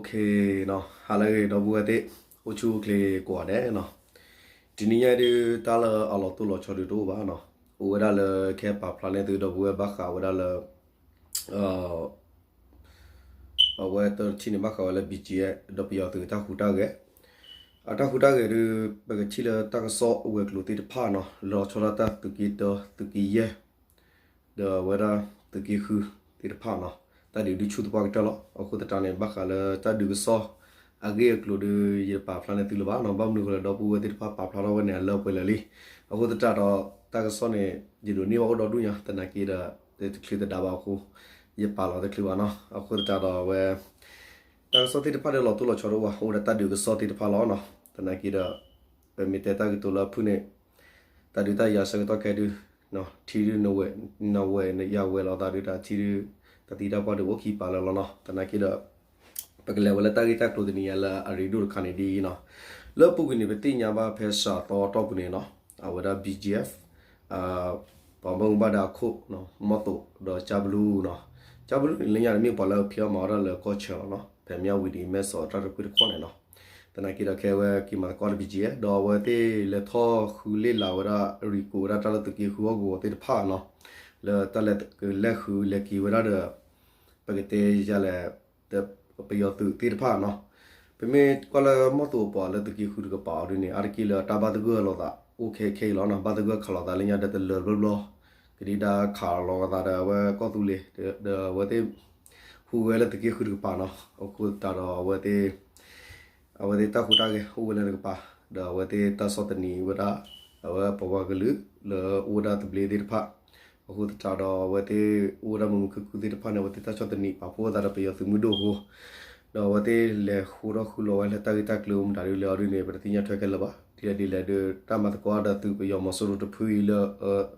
နီၤ, ဟါလၢအဂ့ၤ ဒီပုၢ်ဝဲၢ်သ့ၣ်, အိၣ်ဆူၣ်အိၣ်ချ့ကိးဂၤဒဲးနီၤ. တနံၤညါဒုး တၢ်လၢအလီၤတိၢ်လီၤဆီဒုးတအိၣ်ဘၣ်နီၤ. အိၣ်ဝဲဒၣ်လၢ ခဲပာ်ဖျါန့ၢ်သုဒီပုၢ်ဝဲၢ်ဘၣ်ဃးဝဲဒၣ်လၢ အဝဲတထံၣ်န့ၣ် ဘၣ်ဃးဝဲလၢ ဘံၣ်ကၠံၣ်အဲၣ် ဒီးပယီၤသုးအတၢ်ဟူးတၢ်ဂဲၤ, အတၢ်ဟူးတၢ်ဂဲၤဒုး ပကထံၣ်လၢတၢ်ကစီၣ်ဝဲၤကျိၤသ့ၣ်တဖၣ်နီၤ, လီၤဆီဒၣ်တၢ်သုးက့တၢ သုးက့ယဲၢ် ဒီးအဝဲဒၣ်သုးက့ဃုသ့ၣ်တဖၣ်နီၤ, တၢ်ဒုးဒုးဆူၣ်သပှၢ်ကတၢၢ်လီၤ. အဃိသတးန့ၣ် ဘၣ်ဃးလၢတၢ်ဒုးကစီၣ်အဂ့ၢ်အကျိၤဒုး ယတပာ်ဖျါန့ၢ်သုလၢၤဘၣ်နီၤ. ဘၣ်မနုၤအဃိလဲၣ် ဒီပုၢ်ဝဲၢ်သ့ၣ်တဖၣ်ပာ်ဖျါထီၣ်ဝဲန့ၣ် အလၢအပှဲၤလၢာ်လံ. အဃိသတးဒီး တၢ်ကစီၣ်န့ၣ် ယဒိးန့ၢ်ဘၣ်အိၣ်ဒီဒူၣ်ညါ သနာ်က့ဒီး တချုးသဒါဘၣ်အဃိ ယပာ်လီၤတချုးဘၣ်နီၤ. အဃိသတးဒီးအဝဲ တၢ်ကစီၣ်သ့ၣ်တဖၣ်ဒီးလီၤတိၢ်လီၤဆီတအိၣ်ဘၣ်, အိၣ်ဒီးတၢ်ဒုးကစီၣ်သ့ၣ်တဖၣ်လီၤနီၤ. သနာ်က့ဒီး ပမ့ၢ်တဲတၢ်ကတိၤလၢအဖုၣ်န့ၣ် တၢ်ဒုးတၢ်ယၤဆၢကတီၢ်ခဲဒုး ထံဒုး နဝဲၢ်ယၤဝဲၤလီၤသးဒုး တၢ်ထံဒုး တၢ်သံတၢ်ပှၢ်ဒုးအိၣ်ခံပာ်လၢာ်လီၤနီၤ. သနာ်က့ဒီး ပကလဲၤဝဲလၢတၢ်ဂ့ၢ်တၢ်ကျိၤတနံၤညါလၢအရ့ဒိၣ်တခါန့ၣ်ဒ်အံၤနီၤ. လၢအပူၤကွံာ်န့ၣ် ပသ့ၣ်ညါဘၣ်ဖဲစှၤသီအတီၢ်ပူၤန့ၣ်နီၤ, အဝဲဒၣ် ဘံၣ်ကၠံၣ်အဲၣ် ပှၤဘၣ်မူဘၣ်ဒါအခိၣ် မီၢ်သိးဒီးကၠၢ်ဘလူးနီၤ. ကၠၢ်ဘလူးန့ၣ် လၢညါန့ၣ်မ့ၢ်ပှၤလၢဖံးအီၣ်မၤအီၣ်တၢ်လၢကီၢ်ဆၢလီၤနီၤ, ဖဲမၠၣ်ဝံၤဒ်အံၤ မဲၢ်စီးတၢ်တကွံတခီန့ၣ်နီၤ. သနာ်က့ဒီးခဲအံၤဝဲက့ၤမၤသကိးဒီး ဘံၣ်ကၠံၣ်အဲၣ် ဒီးအဝဲသ့ၣ်လဲၤထီၣ်ဃုလ့ၣ်လၤဝဲဒၣ် ရံးကိးဝဲဒၣ်တၢ်လၢသုးက့ဃုဟီၣ်ကဝီၤသ့ၣ်တဖၣ်နီၤ, လၢတၢ်လဲၤကလဲၤဃုလဲၤက့ၤဝဲဒၣ်ဒီး ပကတဲယၤလဲၣ် ပယီၤသုးသ့ၣ်တဖၣ်နီၤ. ပမ့ၢ်ကွၢ်လၢမီၢ်သိးအပှၤလၢသုးက့ဃုတကပၤအီၤဒ်န့ၣ် အါတက့ၢ်လၢတၢ်ဘၣ်သဂၢၢ်လိာ်သးအိၣ်ခဲခဲအံၤလီၤနီၤ. ဘၣ်သဂၢၢ်ခးလိာ်သးလၢညါဒီးတလၢၤဘျီဘျီ, ကဒံဒါခးလိာ်သးဒီးအဝဲကီၢ်သူလ့ၤ ဒီးအဝဲသ့ၣ် ဟူးဂဲၤလၢသုးက့ဃုတကပၤနီၤ. အဃိသတးဒီးအဝဲသ့ၣ် အဝဲသ့ၣ်တၢ်ဟူးတၢ်ဂဲၤအိၣ်ဝဲလၢတကပၤ, ဒီးအဝဲသ့ၣ်တၢ်ဆီၣ်သနံးဝဲဒၣ် အဝဲပှၤဝၤကလုာ်လၢအိၣ်ဝဲဒၣ်သဘျ့သ့ၣ်တဖၣ်. အဃိသတးဒီးအဝဲသ့ၣ်အိၣ်ဝဲဒၣ်မုာ်မုာ်ခုၣ်ခုၣ်သ့ၣ်တဖၣ်န့ၣ် အဝဲသ့ၣ်တၢ်ဆီၣ်သနံးပာ်ဖှိၣ်သးဒီးပယီၤသုးမုၢ်ဒိၣ်အဃိ, ဒီးအဝဲသ့ၣ်လဲၤဃိထီၣ်ဃုလီၤဝဲလၢတၢ်ဂ့ၢ်တၢ်ကျိၤမတၤဒ်လဲၣ်အီၤဒ်န့ၣ် ပတသ့ၣ်ညါထွဲခဲလၢာ်ဘၣ်. ဒ်လဲၣ်ဒ်လဲၣ်ဒီး တၢ်မၤသကိးတၢ်ဒီးသုးပယီၤမီၤစိရိၤတဖုအံၤလၢ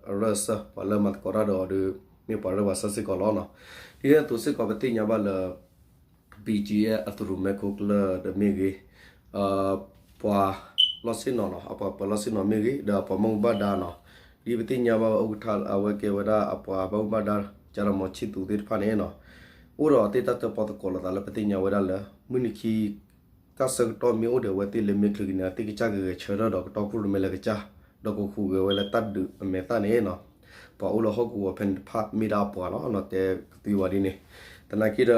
အရၢၣ်စၢၢ် ပှၤလၢမၤသကိးတၢ်ဒီးအီၤဒီး မ့ၢ်ပှၤရၢၢ်ပှၤစၢၢ်စ့ၢ်ကီးလီၤနီၤ. ဒ်န့ၣ်အသိးစ့ၢ်ကီးပသ့ၣ်ညါဘၣ်လၢ ဘံၣ်ကၠံၣ်အဲၣ် အသုးရိၣ်မဲခိၣ်ကျၢၢ်ဒီးမ့ၢ်ဂ့ၤ, ပှၤလီၢ်ဆ့ၣ်နီၤနီၤ, အပှၤပှၤလီၢ်ဆ့ၣ်နီၤမ့ၢ်ဂ့ၤ, ဒီးပှၤဘၣ်မူဘၣ်ဒါနီၤ, ဒ်ပသ့ၣ်ညါဘၣ်ဝဲ ဥက္ကဋ္ဌ အဝဲကဲဝဲဒၣ်အပှၤဘၣ်မူဘၣ်ဒါ ကၠၢ်ဒီးမီၤဆံၣ်သူးသ့ၣ်တဖၣ်န့ၣ်နီၤ, အိၣ်ဒီးအသ့ၣ်တၢ်တၢၣ်ပီသကိးလိာ်သးလၢပသ့ၣ်ညါဝဲဒၣ်လၢ မုၢ်နံၤခံ တၢ်ဆၢကတီၢ်မ့ၢ်အိၣ်ဒီးအဝဲသ့ၣ်လၢမ့ၢ်ချုးက့ၤန့ၣ် အသ့ၣ်ကစၢ်ကဂဲၤဆၢထၢၣ်ဒီးကတီၢ်ခိၣ်ရိၣ်မဲလၢကစၢ်, ဒီးကဟူးဂဲၤဝဲလၢတၢ်ဒုးအမဲာ်သၣ်န့ၣ်နီၤ, ပှၤအိၣ်လၢဟီၣ်ကဝီၤဖဲန့ၣ်တဖၣ်မ့ၢ်ဒၣ်အပှၤလီၤနီၤ, တဲကသံဝဲဒ်န့ၣ်. သနာ်က့ဒီး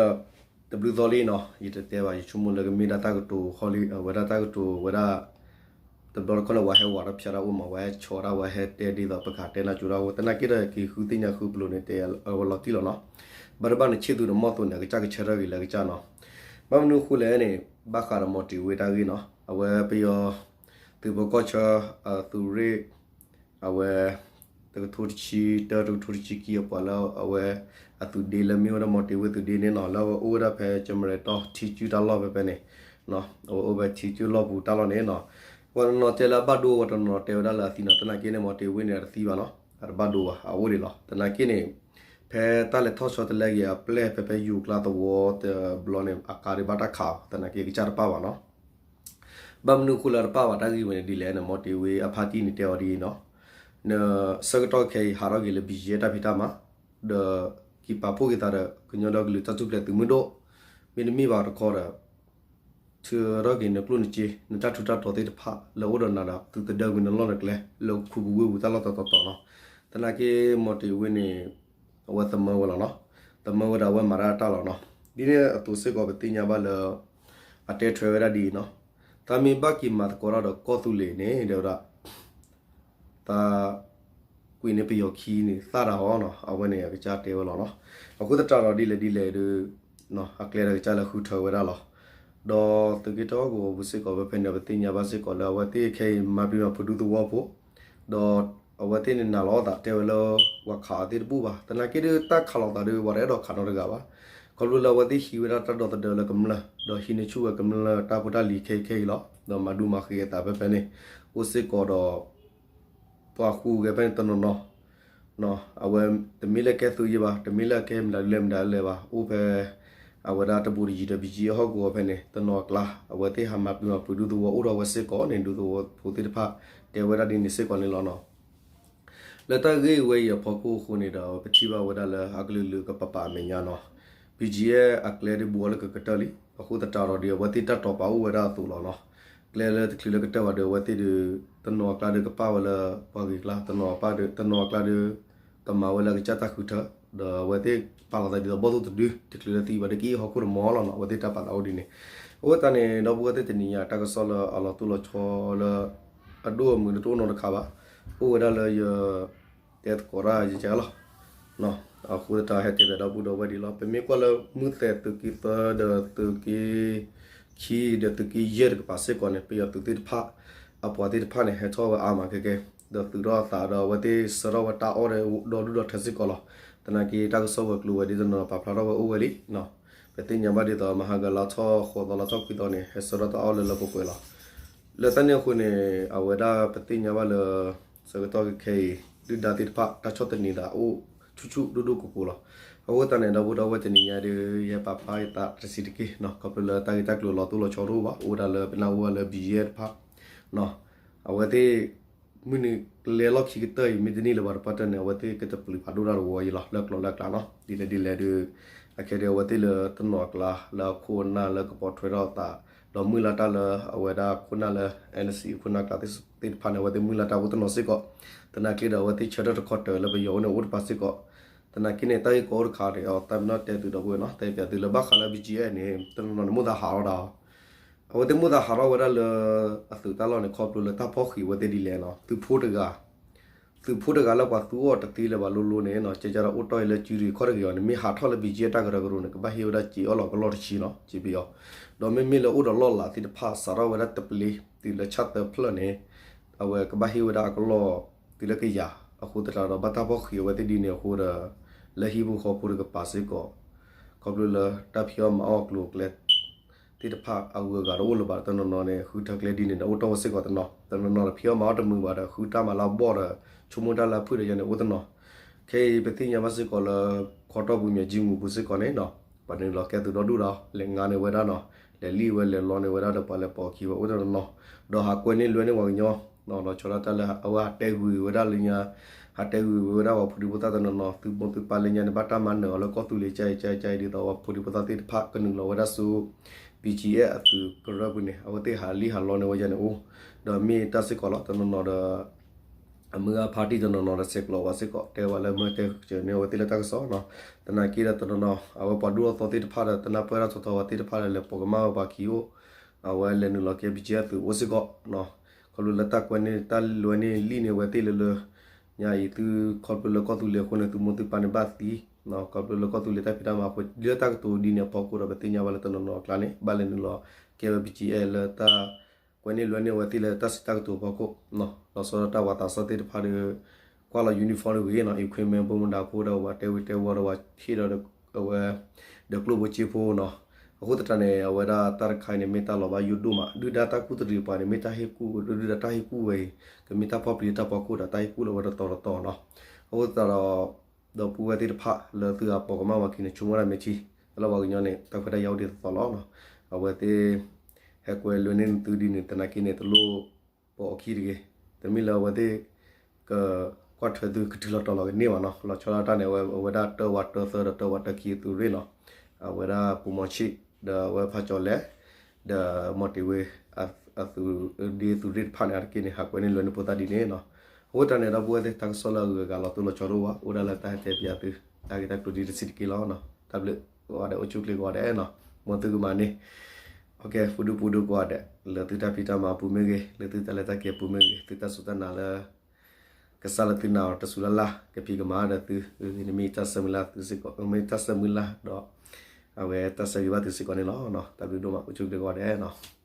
တဘျုးသီလံနီၤ, ယတတဲဘၣ် ယဆိကမိၣ်လၢကမ့ၢ်ဒၣ်တၢ်ကတိၤဃီလံ, အဝဲဒၣ်တၢ်ကတိၤဝဲဒၣ် တဘျီတခီၣ်န့ၣ် ပှၤဟဲဝးထီၣ်ဖၠါတၢ်အိၣ်မး, ပှၤဟဲဆီတၢ်, ပှၤဟဲတဲဒ်သိးပကတဲနၢ်ကၠိတၢ်အိၣ်, သနာ်က့ဒီးက့ၤဃုသ့ၣ်ညါဃုပျိၤန့ၣ် တဲအဝဲလီၤတံၢ်လီၤနီၤ, ဘၣ်တဘၣ်န့ၣ် ဆံၣ်သူးဒီးမီၢ်သိးန့ၣ် အကစၢ်ကဆၢထၢၣ်ဂ့ၤလၢအကစၢ်နီၤ, ဘၣ်မနုၤအဃိလဲၣ်န့ၣ် ဘၣ်ဃးဒီးမီၤတ့ၤဝ့တၢ်ဂ့ၢ်နီၤ, အဝဲပယီၤ သုးဖိကီၢ်ဆၢ အသုးရ့ၣ် အဝဲ တကထိတဆံတၢ တကထိတဆံခံအပှၤလၢအဝဲ အသုးဒ့လၢမ့ၢ်ဝဲဒၣ်မီၤတ့ၤဝ့သုးဒ့န့ၣ်နီၤ, လၢအဝဲအိၣ်ဝဲဒၣ်ဖဲကၠမဲၣ်တီၢ် ထံကုၢ်တၢ်လီၢ်ဖဲဖဲန့ၣ်, အဝဲအိၣ်ဖဲထံကုၢ်လီၢ်ပူၤတၢ်လီၢ်န့ၣ်နီၤ, ပှၤတနီၤတဲလၢအဘၣ်ဒိ ပှၤတနီၤတဲဝဲဒၣ်လၢအသံနီၤ, သနာ်က့န့ၣ် မီၤတ့ၤဝ့န့ၣ် အတသံဘၣ်နီၤ, အတဘၣ်ဒိဘၣ်, အအိၣ်ဒံးလီၤ. သနာ်က့န့ၣ် ဖဲတၢ်လဲၤထီၣ်ဆီတလဲက့ၤအပျဲၢ် ဖဲဖဲယိၤကျါသဝီတဘျီန့ၣ် အကါဒံးဘၣ်တၢ်ခးအီၤ, သနာ်က့ကစၢ်တပၣ်ဘၣ်နီၤ. ဘၣ်မနုၤအဃိလၢတပၣ်ဘၣ်တၢ်ဂ့ၢ်ဝဲန့ၣ်ဒ်လဲၣ်န့ၣ် မီၤတ့ၤဝ့အဖါတံၢ်န့ၣ်တဲအီၤဒ်အံၤနီၤ, ဆၢကတီၢ်ခဲအံၤဟးထီၣ်က့ၤလၢ ဘံၣ်ကၠံၣ်အဲၣ် တၢ်ဖံးတၢ်မၤ, ဒီးက့ၤပာ်ဖှိၣ်က့ၤသးဒီး ကညီဒီကလုာ်တၢ်ထူၣ်ဖျဲးသုးမုၢ်ဒိၣ်, မ့တမ့ၢ်ဘၣ်တခီဒီး ထုးထီၣ်က့ၤနကျိၣ်နစ့ နတၢ်ထူးတၢ်တီၤသ့ၣ်တဖၣ် လၢအိၣ်ဒီးနၤဒီးသုးသဒၢဝံၤနလီၢ်နကျဲ လၢခူပူၤဝ့ၢ်ပူၤတၢ်လီၢ်တတီၤတီၤနီၤ, သနာ်က့မီၤတ့ၤဝ့န့ၣ် အဝဲသမၢဝဲလီၤနီၤ, သမၢဝဲဒီးအဝဲမၤတၢ်တၢ်လီၤနီၤ, ဒ်န့ၣ်အသိးစ့ၢ်ကီးပသ့ၣ်ညါဘၣ်လၢ အတဲထွဲဝဲဒၣ်ဒ်အံၤနီၤ, တၢ်မ့ၢ်ဘၣ်က့ၤမၤသကိးတၢ်ဒီးကီၢ်သူလ့ၤန့ၣ် တဲဝဲဒၣ် တၢ်ကွံာ်န့ၢ်ပယီၤခံန့ၣ် သၣ်တၢ်အီၤနီၤ, အဝဲန့ၣ်အကစၢ်တဲဝဲလီၤနီၤ, အဃိသတးဒီးဒ်လဲၣ်ဒ်လဲၣ်ဒီး အကျဲဒီးကစၢ်လၢဃုထၢဝဲဒၣ်လီၤ, ဒီးသုးက့တၢ်ဟီၣ်ကဝီၤပူၤစ့ၢ်ကီး ဖဲဖဲန့ၣ် ပသ့ၣ်ညါဘၣ်စ့ၢ်ကီးလၢ အဝဲသ့ၣ်ခဲအံၤမၤပျံၤမၤဖုးဒူသဝီဖိ, ဒီးအဝဲသ့ၣ်န့ၣ်နာ်လီၤအသးတဲဝဲလၢ ပှၤခးအီၤသ့ၣ်တဘူၣ်ဘၣ်, သနာ်က့ဒီးတၢ်ခးလိာ်သးဒီး ပှၤတအဲၣ်ဒိးခးနီတဂၤဘၣ်, ခီဖျိလၢအဝဲသ့ၣ်ဟံးဝဲဒၣ်တၢ်ဒီသဒၢလၢကမျၢၢ် ဒီးဟံးန့ၢ်ဆူၣ်ဝဲကမျၢၢ်တၢ်ဖိတၢ်လံၤခဲအံၤခဲအံၤလီၤ, ဒီးမၤဒူမၤဃ့အသးဖဲဖဲန့ၣ် အိၣ်စ့ၢ်ကီးဒီး ပှၤဃုဂဲၤဖဲန့ၣ်တနီၤနီၤ, အဝဲတမ့ၢ်လၢကဲသုးယံၤဘၣ်, တမ့ၢ်လၢကဲမတၤဒ်လဲၣ်မတၤဒ်လဲၣ်ဘၣ်, အိၣ်ဖဲ အဝဲဒၣ်တဘူးတယံၤဒီး ဘံၣ်ကၠံၣ်အဲၣ် ဟီၣ်ကဝီၤဖဲန့ၣ် တနီၤအကျါ အဝဲသ့ၣ်ဟးမၤပျံၤမၤဖုးဒူသဝီအိၣ်ဒီးဝဲစ့ၢ်ကီးန့ၣ် ဒူသဝီဖိသ့ၣ်တဖၣ် တဲဝဲဒၣ်ဒ်န့ၣ်စ့ၢ်ကီးန့ၣ်လီၤနီၤ. လၢတၢ်ဂ့ၢ်ဝဲအံၤအဖီခိၣ်အဃိန့ၣ်ဒီး ပထံၣ်ဘၣ်ဝဲဒၣ်လၢအကလုာ်ကလုာ်ကပာ်ပာ်အမဲာ်ညါနီၤ, BGF အကျဲဒုးဘူးအီၤလၢကကတၢၢ်လံ, အဃိသတးဒီးဒီး အဝဲသ့ၣ်တၢ်တိာ်ပာ်အိၣ်ဝဲဒၣ်အသိးလီၤနီၤ. ကျဲလၢတချုးလၢကတၢၢ်ဘၣ်ဒီး အဝဲသ့ၣ်ဒုး တနီၤအကျါဒီးကပာ်ဝဲလၢပှၤဂ့ၤကျါ, တနီၤအပာ်ဒီး တနီၤအကျါဒီး ကမၤဝဲလၢအကစၢ်တၢ်ဃုထၢ, ဒီးအဝဲသ့ၣ်ပာ်လီၤသးဒ်သိးဘီၣ်သိၣ်တဒု တချုးလၢသံဘၣ်ဒီးကအိၣ်ဟီၣ်ခိၣ်တမီၤလီၤနီၤ. အဝဲသ့ၣ်တၢ်ပာ်သးအိၣ်ဒ်န့ၣ်. အဃိသတးန့ၣ် ဒီပုၢ်ဝဲၢ်သ့ၣ်တနံၤညါ တၢ်ကစီၣ်လၢအလီၤတိၢ်လီၤဆီလၢ အဒိၣ်အမုၢ်လၢတအိၣ်နီတခါဘၣ်, အိၣ်ဝဲဒၣ်လၢယ တဲသကိးတၢ်ယကဲလီၤ. အဃိသတးဟဲတဲဘၣ်ဒီပုၢ်ဒီဝဲၢ်ဒ်လီၤ. ပမ့ၢ်ကွၢ်လၢမုၢ်သဲးသုးက့သၢဒီးသုးက့ခံဒီးသုးက့ယဲၢ်တကပၤစ့ၢ်ကီးန့ၣ် ပယီၤသုးသ့ၣ်တဖၣ် အပှၤသ့ၣ်တဖၣ်န့ၣ် ဟဲထီၣ်ဝဲအါမးကဲကဲ, ဒီးသုးထီၣ်အသးဒီးအဝဲသ့ၣ်ဆှၢထီၣ်ဝဲတၢ်အီၣ်ဒီးဒီဒူၣ်ဒီထၢစ့ၢ်ကီးလီၤ. သနာ်က့တၢ်ကစီၣ်ဝဲၤကျိၤဝဲၤဒ်တနီၤပာ်ဖျါထီၣ်ဝဲအိၣ်ဝဲလံ. ပသ့ၣ်ညါဘၣ်ဒ်သိး မဟါကလါထီၣ်ဃိးသီလါထီၣ်ခွံသီန့ၣ် ဟဲဆှၢထီၣ်တၢ်အီၣ်လၢလၢပှဲၤပှဲၤလီၤ. လၢတၢ်န့ၣ်အဃိန့ၣ် အဝဲဒၣ်ပသ့ၣ်ညါဘၣ်လၢ ဆၢကတီၢ်ခဲအံၤ ဒုၣ်ဒါသ့ၣ်တဖၣ် တၢ်ဆီၣ်သနံးသးအိၣ်ဆူၣ်ဆူၣ်ဒိၣ်ဒိၣ်ကိးကိးလီၤ. အဃိသတးန့ၣ် ဒီပုၢ်ဒီဝဲၢ်တနံၤညါဒီး ယဟဲပာ်ဖျါယသးတဆံးတက့ၢ်, ခီဖျိလၢတၢ်ဂ့ၢ်တၢ်ကျိၤလီၤတိၢ်လီၤဆီတအိၣ်ဘၣ်, အိၣ်ဝဲဒၣ်လၢပနၢ်ဟူဝဲလၢ BGF တဖၣ် အဝဲသ့ၣ် မုၢ်နံၤကျဲလီၢ်ခံကတၢၢ်အံၤ မ့ၢ်တန့ၢ်လၢၤဘၣ်တပှၢ်တၢၢ်န့ၣ် အဝဲသ့ၣ်ကတပျုာ်ဖးဒိၣ်တၢ်တဝီအံၤလီၤ. လၢကျိၤလၢကျါနီၤ ဒ်လဲၣ်ဒ်လဲၣ်ဒီး အခဲဒုးအဝဲသ့ၣ်လၢတနီၤအကျါလၢအခိၣ်အနၢ်လၢကပိာ်ထွဲထီၣ်အသး ဒီးမုၢ်လၢ်တၢ်လၢအဝဲဒၣ်ခိၣ်နၢ်လၢ NCA ခိၣ်နၢ်ကျါသ့ၣ်တဖၣ်န့ၣ် အဝဲသ့ၣ်မုၢ်လၢ်တၢ်အိၣ်တနီၤစ့ၢ်ကီး, သနာ်က့ဒီးအဝဲသ့ၣ်ဆၢထၢၣ်တခီတၢၤလၢပယီၤအိၣ်န့ၣ်အိၣ်တပၤစ့ၢ်ကီး, သနာ်က့န့ၣ် တၢ်ဂ့ၢ်ကီအိၣ်တခါန့ၣ် အတၢ်ပနီၣ်တဲသုဒီပုၢ်ဝဲၢ်နီၤ တဲပျးသုလၢဘၣ်ဃးလၢ BGF န့ၣ် တနီၤနီၤန့ၣ် မိၣ်သးဟးထီၣ်ဒၣ် အဝဲသ့ၣ်မိၣ်သးဟးထီၣ်ဝဲဒၣ်လၢ အသုးတၢ်လီၢ်န့ၣ် ခီဖျိလၢတၢ်ဖီၣ်ဃံးအဝဲသ့ၣ်ဒ်လဲၣ်နီၤ သုးဖိတဂၤ သုးဖိတဂၤလၢပှၤသူအီၤတသ့လၢၤဘၣ်လိၤလိၤန့ၣ်နီၤ ကဲကဲဒီးအိၣ်တီၢ်အံၤလၢစုဒုခီၣ်တဂ့ၤအီၤန့ၣ် မ့ၢ်ဟးထီၣ်လၢ BGF တၢ်ကရၢကရိန့ၣ် ကဘၣ်ဟ့ၣ်ဝဲဒၣ်စ့အီၣ်လီၤကလီၢ်တဆံနီၤ စ့ပယီၤ, ဒီးမ့မ့ၢ်လၢအိၣ်ဒီးလီၢ်လၤသ့ၣ်တဖၣ် စးထီၣ်ဝဲဒၣ်တပလ့ တုၤလၢဆၣ်သၢဖျၢၣ်န့ၣ် အဝဲကဘၣ်ဟ့ၣ်ဝဲဒၣ်အကလီၢ် တုၤလၢကယၤ, အဃိသတးဒီးဘၣ်တၢ်ဖီၣ်ဃံးအဝဲသ့ၣ်ဒ်န့ၣ်အဃိဒီး လၢဟံၣ်ဖိဃီဖိတကပၤစ့ၢ်ကီး, ခီဖျိလၢတၢ်ဖံးအီၣ်မၤအီၣ်အကျိၤအကျဲ သ့ၣ်တဖၣ်အဂုၤအဂၤတအိၣ်လၢၤဘၣ် တနီၤနီၤန့ၣ် ဃုထၢကျဲဒ်န့ၣ်ဒီး အိၣ်တီၢ်ဝဲစ့ၢ်ကီးတနီၤ, တနီၤနီၤဒီးဖံးအီၣ်မၤအီၣ်တမုာ်ဘၣ်ဒီး ဃုတၢ်မၤလၢအဘီၣ်ဒီး ဆိကမိၣ်တၢ်လၢအဖုၣ်ဒီးယၤန့ၣ်အိၣ်တနီၤ, ခဲအံၤပသ့ၣ်ညါဘၣ်စ့ၢ်ကီးလၢ ခီတီၢ်ပူၤမၠဲၣ်ကၠံမူၤပူၤစ့ၢ်ကီးန့ၣ်နီၤ, ပှၤနုာ်လီၤကဲသုးဒီဒူၣ်ဒီး လဲၤငါန့ၢ်ဝဲဒၣ်နီၤ, လဲၤလံၣ်ဝဲလဲၤလီန့ၢ်ဝဲဒၣ်ဒီးပှၤလဲၤပိာ်အခံဝဲအိၣ်တနီၤ, ဒီးဟးကွဲန့ၢ်လွဲန့ၢ်ပှၤကညီ လီၤဆီဒၣ်တၢ်လၢအဝဲဟးတဲဂုာ်ဝဲဒၣ်လၢညါ, ဟးတဲဂုာ်ဝဲဒၣ်ပှၤဖိဒံဖိသၣ်တနီၤနီၤ သုးမိၢ်သုးပၢ်လၢညါန့ၣ် ဘၣ်တၢ်မၤနၢၤအီၤလၢကီၢ်သူလ့ၤ ကၢအံၤကၢအံၤကၢအံၤ ဒ်သိးပှၤဖိဒံဖိသၣ်သ့ၣ်တဖၣ်ကနုာ်လီၤဝဲဒၣ်ဆူ BGF အသုးကရၢပူၤန့ၣ် အဝဲသ့ၣ်ဟးလံၣ်ဟးလီန့ၢ်ဝဲယၤန့ၣ်အိၣ်, ဒီးမ့ၢ်တၢ်စ့ၢ်ကီးလီၤ တနီၤနီၤဒီး အမုၢ်ဂၤဖါတံၢ် တနီၤနီၤဒီးဆဲးကျိးဝဲစ့ၢ်ကီး တဲဝဲလၢမ့ၢ်တဲဃုာ်န့ၢ်အဝဲသ့ၣ်လၢတၢ်ကစီၣ်နီၤ, သနာ်က့ဒီးတနီၤနီၤ အဝဲပှၤဒိၣ်ထီၣ်သီသ့ၣ်တဖၣ်ဒီး တနၢ်ပၢၢ်တၢ်ထီထီဝဲသ့ၣ်တဖၣ်ဒီး လဲၤပိာ်ကမၣ်ဝဲပှၤခံအိၣ်, အဝဲလဲၤနုာ်လီၤကဲ BGF အသုးအိၣ်စ့ၢ်ကီး, ခီဖျိလၢတၢ်ကွဲန့ၢ်တၢ်လွဲန့ၢ်လံၣ်န့ၢ်ဝဲသ့ၣ်လၢလၢ ညါအံၤသုခီဖျိလၢကီၢ်သူလ့ၤအဃိန့ၣ် သုးမိၢ်သုးပၢ်န့ၣ်ဘၣ်သံ, ခီဖျိလၢကီၢ်သူလ့ၤတၢ်ဖံးတၢ်မၤအဃိ လၢတၢ်ကတိၤဒ်န့ၣ်အဖီခိၣ်ဒီး ပသ့ၣ်ညါဘၣ်လၢတနီၤနီၤအကျါန့ၣ် ဘၣ်လဲၤနုာ်လီၤကဲဝဲ BGF လၢတၢ်ကွဲန့ၢ်လွဲန့ၢ်ဝဲသ့ၣ်လၢတၢ်စံးတၢ်ကတိၤအဖီခိၣ်, လီၤဆီဒၣ်တၢ်ဝၤသးစၢ်သ့ၣ်တဖၣ်ဒီး ကွၢ်လီၤ uniform တဂ့ၤနီၤ equipment ဘိမုၢ်ဒါဖိဒီး ပှၤတဲဝံၤတဲဝီၤဒီး ပှၤဟ့ၣ်ဒီးအဝဲ ဒီးကျိၣ်ဖိစ့ဖိနီၤ, အဃိသတးန့ၣ် အဝဲဒၣ်တၢ်တခါအံၤန့ၣ် မ့ၢ်တၢ်လီၤဘၣ်ယိၣ်ဒိၣ်မး ဒုၣ်ဒါတၢ်ကူၣ်တရံးပှၤန့ၣ် မ့ၢ်တၢ်ဟ့ၣ်ကူၣ် ဒုၣ်ဒါတၢ်ဟ့ၣ်ကူၣ်ဝဲအံၤ ကမ့ၢ်တၢ်ဖီၣ်ပျံၤတၢ်ဖီခိၣ်ဒီး တၢ်ဟ့ၣ်ကူၣ်လီၤဝဲတတီၤတတီၤနီၤ, အဃိသတးဒီး ဒီပုၢ်ဝဲၢ်သ့ၣ်တဖၣ်လၢသုအပိာ်ကမၣ်ဝဲခံန့ၣ် ဆိကမိၣ်တၢ်မ့ၢ်ထံ လၢပှၤကညီန့ၣ် တၢ်ခွဲးတၢ်ယာ်အိၣ်ဒ်သိးသိးလီၤ, အဝဲသ့ၣ် ဟဲကွဲလွဲန့ၢ်သုဒ်န့ၣ် သနာ်က့န့ၣ် တလိၣ်ပိာ်အခံတဂ့ၤ, တမ့ၢ်လၢအဝဲသ့ၣ် ကကွၢ်ထွဲသုကတုၤလီၤတီၤလီၤကန့ၢ်ဘၣ်နီၤ, လီၤဆီဒၣ်တၢ်န့ၣ် အဝဲဒၣ်တၢဝးတၢသၢဒီးတၢဝးတၢခံအသုးရ့ၣ်နီၤ, အဝဲဒၣ်ပူၤမီၤဆံး ဒီးအဝဲဖးကၠီၤလဲၣ် ဒီးမီၤတ့ၤဝ့ အသုးဒ့သုးရ့ၣ်တဖၣ်န့ၣ် အါတက့ၢ်န့ၣ် ဟးကွဲန့ၢ်လွဲန့ၢ်ဖိသၣ်ဒ်န့ၣ်နီၤ, အဃိသတးန့ၣ် ဒီပုၢ်ဝဲၢ်သ့ၣ် တၢ်ကစီၣ်လၢအဂုၤအဂၤလီၤတိၢ်လီၤဆီတအိၣ်ဘၣ် အိၣ်ဒၣ်လၢတၢ်ဟဲတဲပျးသု တၢ်ဂ့ၢ်တၢ်ကျိၤဒ်တဆံးတက့ၢ်လီၤ, တၢ်ဘျုးကိးဂၤဒဲး အိၣ်ဆူၣ်ချ့ကိးဂၤဒဲးနီၤ, မ်သုကမၤန့ၢ် ပူၤဒုပူၤဒုကိးဂၤဒဲး လၢသုတၢ်ဖံးတၢ်မၤအပူၤမ့ၢ်ဂ့ၤ လၢသုတၢ်လဲၤတၢ်က့ၤအပူၤမ့ၢ်ဂ့ၤ သုတၢ်စူၢ်တၢ်နာ်လၢ ကစၢ်လၢသုနာ်အီၤတစူၤလၢ်လၢ် ကဖံးကမၤဒီးသု, မ့ၢ်တၢ်ဆၢမုၢ်လၢ်သုစ့ၢ်ကီး မ့ၢ်တၢ်ဆၢမုၢ်လၢ်ဒီး အဝဲတၢ်ဆၢဂ့ၤဘၣ်သုစ့ၢ်ကီးန့ၣ်လီၤ, တၢ်ဘျုးဒိၣ်မး အိၣ်ဆူၣ်ချ့ကိးဂၤဒဲးနီၤ.